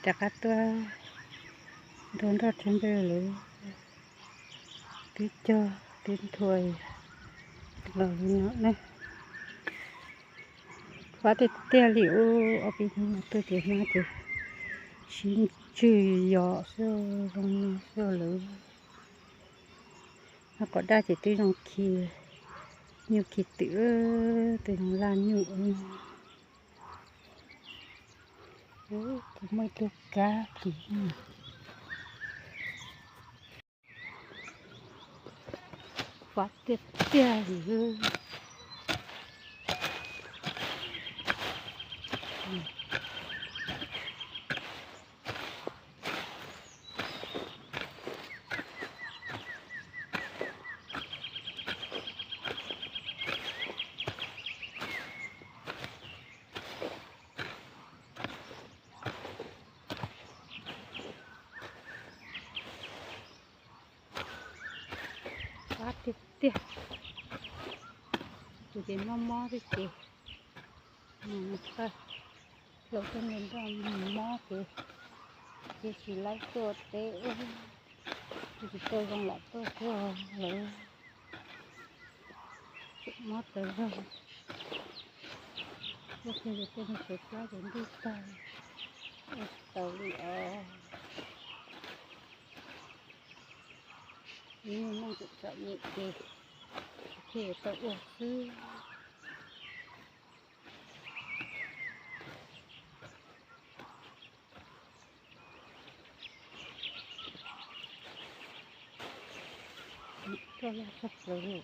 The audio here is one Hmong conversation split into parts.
rov qab tuaj nrog nroj rau npej lawm, twb cog twb nthua los li no na. Fab tiag tiag li ub, ob peb hnub no tuaj ces hmab ces sib ntswg yos xwb, zoo no xwb lawm. Hmab qos daj ces twb zoo khi nyuj khi twm, twb zoo laj nyuj. Ces muaj ib tug kab plis, fab tiag tiag li. Fab tiag tiag. Tus ces mob mob thiab ces, mus txog, hlau koj nrog nroj mus mob ces, ces tsis laib tuaj teb ub, ces tsis tau zoo lam tuaj tuaj lawm. Tseem mob tawv zog. Ua kiag ces tej neeg sawv plab ces ntuj tag, ua tsis tau li os. Ib niag neej tseem txom nyem ces thiaj tau ua xwb. Coj laj tshaj plaws li.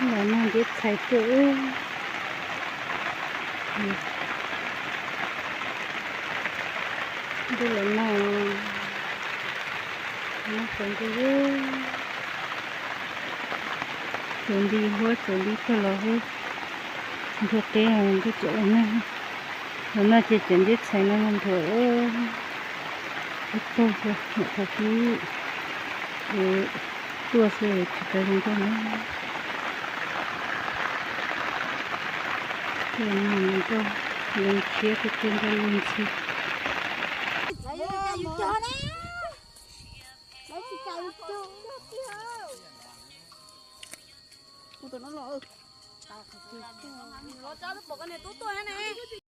Los noj nceb txhais tuaj. Ntuj los nag, nag tsaus ntuj, tsaus nti huab tsaus nti tag los xwb. Ntuj teb ntuj tsaus los nag, los nag ces cov nceb txhais no nthuav ib tag xwb, nyuam qhuav pib tuaj xwb tsis tau zoo nkauj na. Tuaj nag ntau, leej tshiab tiag tiag nkauj leej ntxhi. Los tso pom koj niag tub tuaj ne.